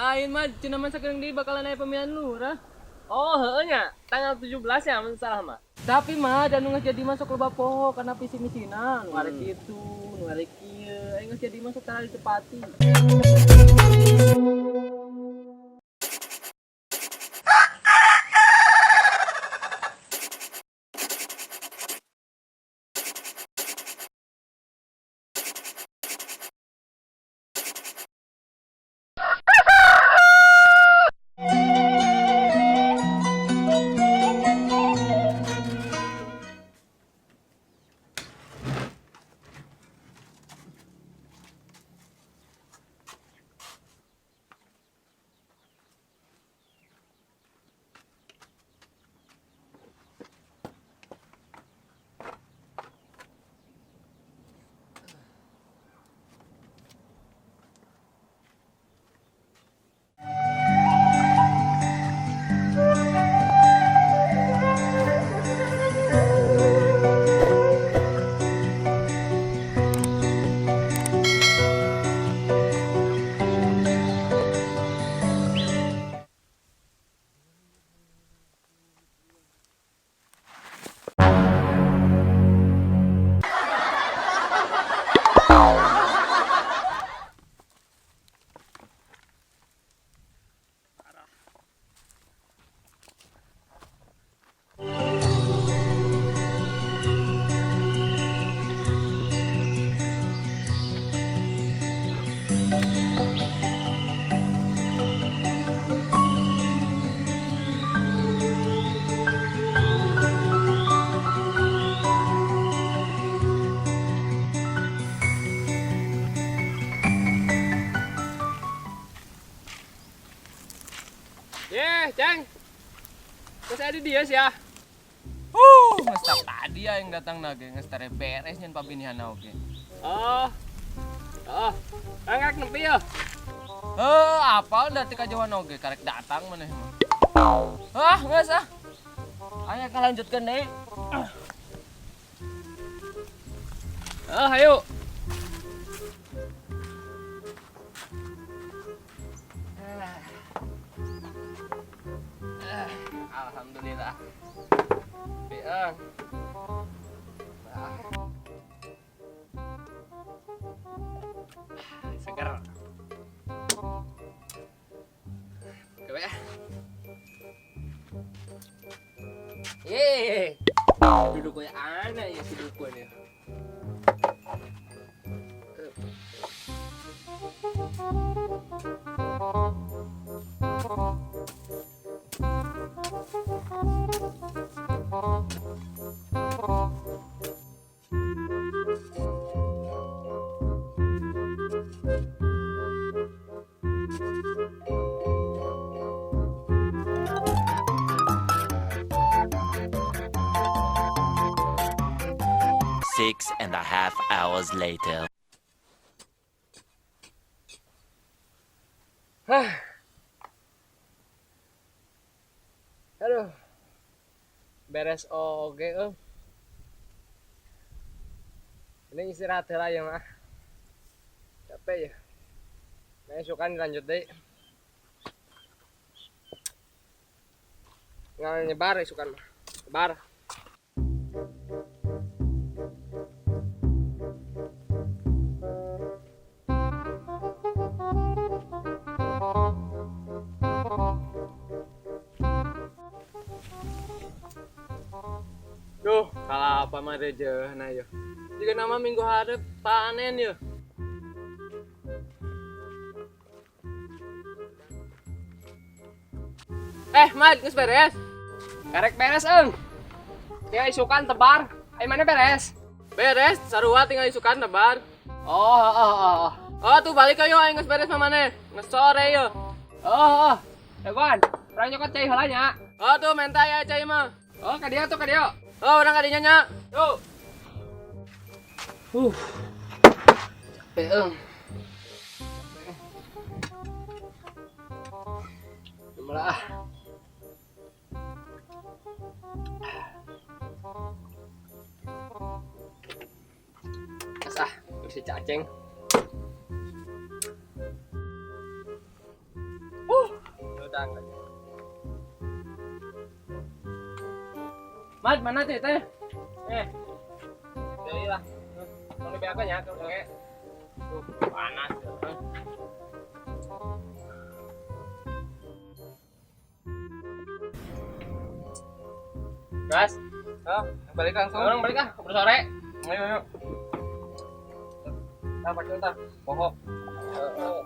Lain mah cenah mah sakedeung deui bakalan aya pemilihan lurah. Oh, heeh nya. Tanggal 17 ya mun salah mah. Tapi mah dan nu geus jadi masuk loba poho karena visi misina nu arek kitu, nu arek kieu, aing geus jadi masuk tara ditepati. Ye, Ceng. Terus ada dia sih ya. Geus tadi aing datang nage geus tare beres nyen pabinihan oge. Oh. Oh. Rek nepi ya. Heuh, apal da ti kajauhan oge karek datang maneh mah. Ah, geus ah. Ayo kalanjutkeun deui. Oh, ayo. Alhamdulillah. Biang. Seger. Coba ya. Yeay. Duduk kayak aneh ya si dukun ya. Six and a half hours later. Aduh. Beres oge euy. Ini istirahat heula ya mah. Capek ya. Nah, isukan lanjut deui. Nggak nyebar isukan mah. Nyebar. Duh, kalau apa mah rejehna yo. Jika nama minggu hareup panen yo. Mad, geus beres. Karek beres, eung. Tinggal isukan tebar. Ayo mana beres? Beres, sarua tinggal isukan tebar. Oh, oh, oh, oh. Oh, tuh balik ayo aing geus beres mah maneh. Geus sore yo. Oh, oh. Dagoan, urang nyokot cai heula nya. Oh, tuh menta ya cai mah. Oh, ka dieu tuh ka dieu. Oh, urang ka dinya nya. Tuh. Capek eung. Jumlah. Ah, si cacing. Hudang. Mad, mana teh teh? Eh. Deui lah. Mau dibeakeun nya ke oke. Tuh, panas. Ya. Gas. Oh, Balik langsung. orang balik ah, keburu sore. Ayo, ayo. Tah, pakai tah. Bohong. Heeh.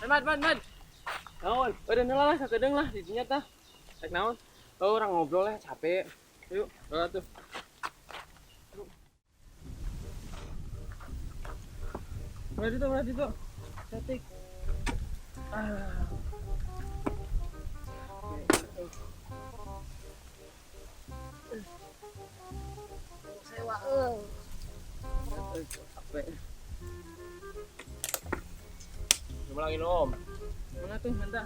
Mad, mad, mad. Naon? Udah lah, sakedeung lah di dinya tah. Rek naon? Oh, orang ngobrol lah capek. Yuk, berangkat tuh. Mari itu. Cantik. Ah. Sewa euy. Capek. Coba lagi nom. Mana tuh, minta.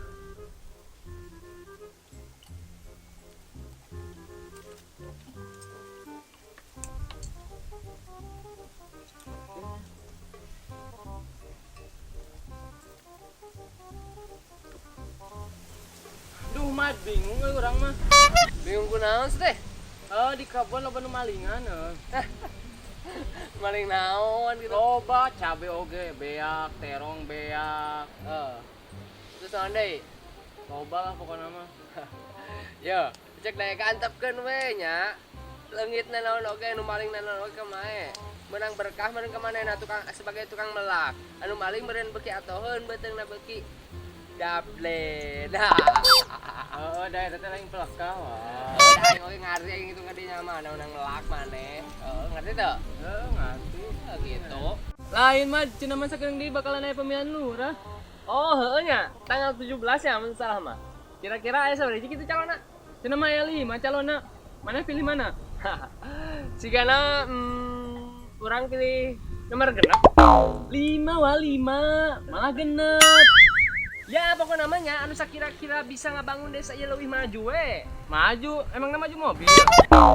Duh, mad bingung euy urang mah. Bingung kunaon sih teh? Eh, di kebun loba nu malingan euy. Maling naon gitu. Loba cabe oge beak, terong beak. Heeh. Terus naon deui? Loba lah pokoknya mah. Yo, cek daya antepkeun we nya. Leungitna naon oge nu maling naon oge kamae. Menang berkah meureun ka manehna tukang sebagai tukang melak. Anu maling meureun beuki atoheun beuteungna beuki dable. Dah. Heeh, da eta teh lain pelekah wah. Heeh, aing oge ngarti aing itu ngadinya mah anu melak maneh. Heeh, ngerti teu? Heeh, ngerti. Heeh, gitu. Lain mah cenah mah sakedeung deui bakalan aya pemilihan lurah. Oh, heeh nya. Tanggal 17 ya mun salah mah. Kira-kira aya sabaraha hiji kitu calonna? Cenah mah aya 5 calonna. Mana pilih mana? Sigana urang pilih nomor 6. 5 wah 5, malah genep. Ya pokoknya namanya anu sakira-kira bisa ngabangun desa ieu leuwih maju we. Maju, emang maju mobil?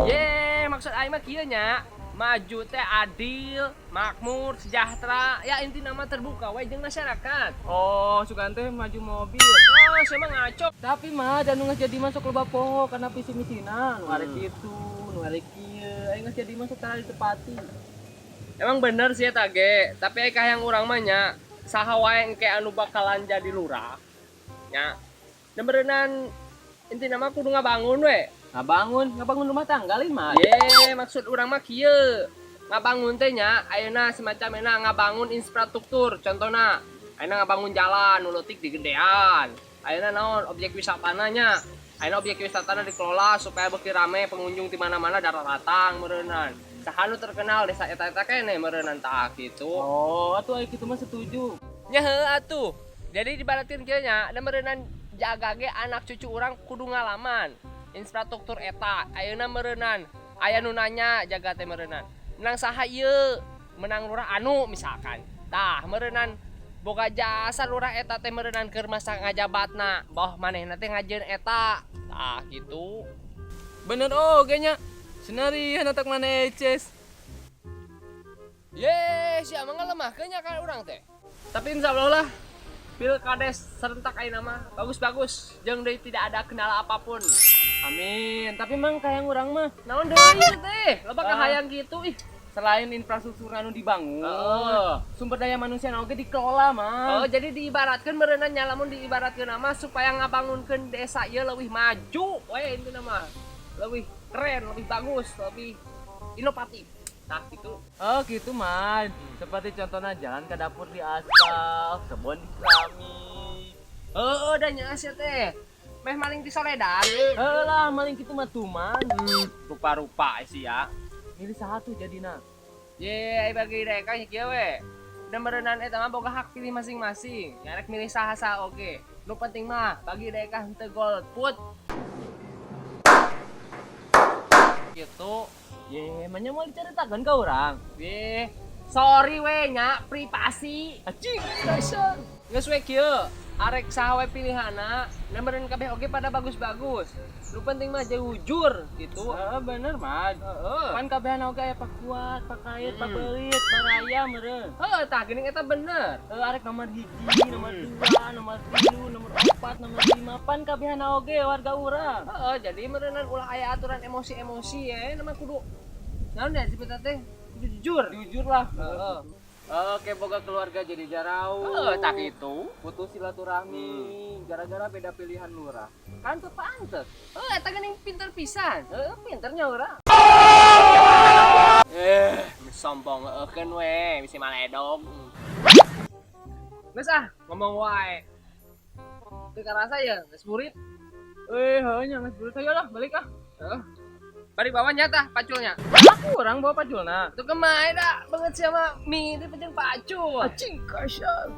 Ye, maksud aing mah kieu nya. Maju teh adil, makmur, sejahtera, ya inti nama terbuka we jeung masyarakat. Oh, sugan teh maju mobil. Oh, saya mah ngaco. Tapi mah dan nu geus jadi masuk loba poho karena visi misina, nu arek kitu, nu arek kieu, aing geus jadi masuk tara ditepati. Emang bener sih eta ge, tapi ai kahayang urang mah nya saha wae engke anu bakalan jadi lurah. Nya. Dan berenang inti nama kudu ngabangun we. Ngabangun, ngabangun rumah tangga lain mah. Ye, maksud urang mah kieu. Ngabangun teh nya ayeuna semacam euna ngabangun infrastruktur, contohna ayeuna ngabangun jalan nu leutik digedean. Ayeuna naon objek wisatana nya. Ayeuna objek wisatana dikelola supaya beuki rame pengunjung di mana-mana daratang meureunan. Saha nu terkenal desa eta-eta keneh meureunan tah kitu. Oh, atuh aing kitu mah setuju. Nya heuh atuh. Jadi dibaratkeun kieu nya, da meureunan jaga ge anak cucu urang kudu ngalaman infrastruktur eta. Ayeuna meureunan aya nu nanya jaga teh meureunan. Menang saha ieu? Menang lurah anu misalkan. Tah meureunan boga jasa lurah eta teh meureunan keur masa ngajabatna. Boh manehna teh ngajieun eta. Tah gitu. Bener oge nya. Senarian otak mana eces. Ye, sia mah ngalemahkeun nya ka urang teh. Tapi insya Allah lah Pilkades serentak ayeuna mah bagus-bagus. Jeung deui tidak ada kendala apapun. Amin. Tapi mang kahayang urang mah Naon deui teh? Loba Ah. kahayang kitu ih. Selain infrastruktur anu dibangun, Heeh. sumber daya manusia anu oge dikelola mah. Oh, jadi diibaratkan meureunan nya lamun diibaratkeun mah supaya ngabangunkeun desa ieu leuwih maju we intina mah. Leuwih keren, lebih bagus, lebih inovatif. Nah, gitu. Oh gitu mah. Seperti contohnya jalan ke dapur di aspal, kebun di keramik. Heeh, da nya sia teh. Meh maling ti soledan. Heuh lah, maling kitu mah tuman. Rupa Rupa-rupa sih ya. Milih satu jadina. Ye, ai bagi mereka kieu we. Da meureunan eta mah boga hak pilih masing-masing. Nya rek milih saha-saha oge. Nu penting mah bagi mereka henteu golput. Gitu. Ye, manya mau diceritakan ke orang. Ye, sorry we nya privasi. Anjing, dasar. Geus we kieu. Arek saha we pilihana, da meureun kabeh oge pada bagus-bagus. Nu penting mah jujur gitu. Heeh, bener mah. Heeh. Pan kabehan oge aya pakuat, pakait, pabelit, paraya meureun. Heeh, tah geuning eta bener. Heeh, arek nomor 1, nomor 2, nomor 3, nomor 4, nomor 5, pan kabehan oge warga urang. Heeh, jadi meureunan ulah aya aturan emosi-emosi ya, nama kudu naon ya disebutna teh? Kudu jujur. Jujur lah. Heeh. Oke, boga keluarga jadi jarauh. Heeh, tah gitu. Putus silaturahmi gara-gara beda pilihan lurah. Kan teu pantes. Heeh, eta geuning pinter pisan. Heeh, pinternya urang. Eh, sombong heueuhkeun we, bisi maledog. Geus ah, ngomong wae. Teu karasa ya, geus burit. Eh, heuh nya geus burit, ayo lah balik ah. Heeh. Bari bawa nya tah paculnya. Aku urang bawa paculna. Tuh kemana dah banget sama mie itu pecen pacul. Anjing kasar.